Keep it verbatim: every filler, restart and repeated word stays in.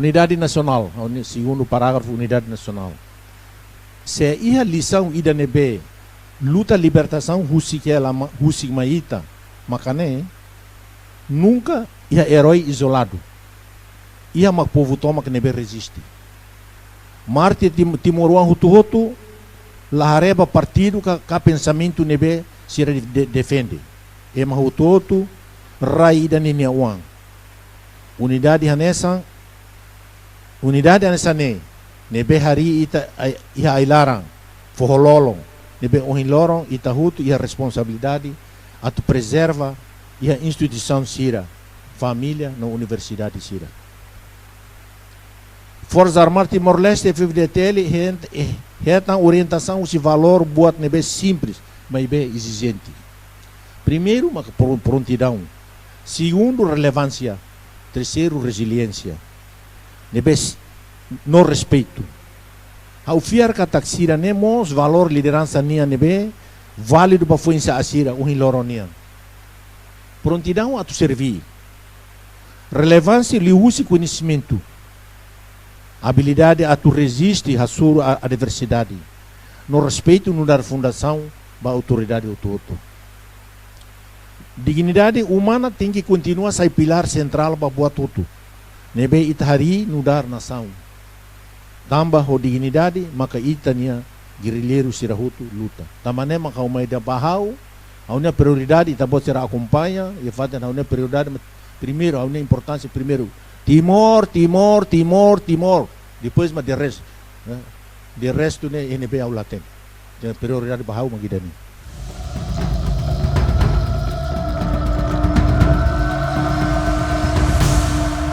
Unidade nasionál, ha'u-nia segundu parágrafu, unidade nasionál. Se iha lisaun ida ne'ebé luta libertasaun husik hela ma-, husik mai ita, mak ne'e, nunka iha erói izoladu. Iha mak povu tomak ne'ebé reziste. Mártir tim-, timoroan hotu-hotu la haree ba partidu ka, ka pensamentu ne'ebé sira de-, de-, defende. Ema hotu-hotu rai ida ninia oan. Unidade hanesan, unidade hanesan ne'e, ne'ebé harii ita ai-, iha ai-laran, foho-lolon, ne'ebé ohin loron ita hotu iha responsabilidade atu prezerva iha instituisaun sira, família no universidade sira. Forsa Armada Timor-Leste, F F D T L, het-, eh, hetan orientasaun husi valór buat ne'ebé simples, maibé ezijente. Primeiru, maka pro-, prontidaun. Segundu, relevánsia. Terseiru, reziliénsia. Ne'ebé s-, no respeitu. Ha'u fiar katak sira-ne'e mós valór lideransa nian ne'ebé válidu ba foin-sa'e sira ohin loron nian. Prontidaun atu serví. Relevánsia liuhusi koñesimentu. Abilidade atu reziste hasoru a-, adversidade. No respeitu nu'udar fundasaun ba autoridade hotu-hotu. Dignidade umana tenke kontinua sai pilár sentrál ba buat hotu ne'ebé ita harii nu'udar nasaun. Tanba ho dignidade maka ita-nia gerrilleiru sira hotu luta. Tanba ne'e maka ha'u mai dehan ba ha'u, ha'u-nia prioridade, ita-boot sira akompaña, iha fatin ha'u-nia prioridade, mak primeiru, ha'u-nia importánsia primeiru. Timor, Timor, Timor, Timor. Depois mak de restu, eh. De restu ne'e, ne'ebé ha'u la hatene. Jadi prioridade ba ha'u mak ida-ne'e.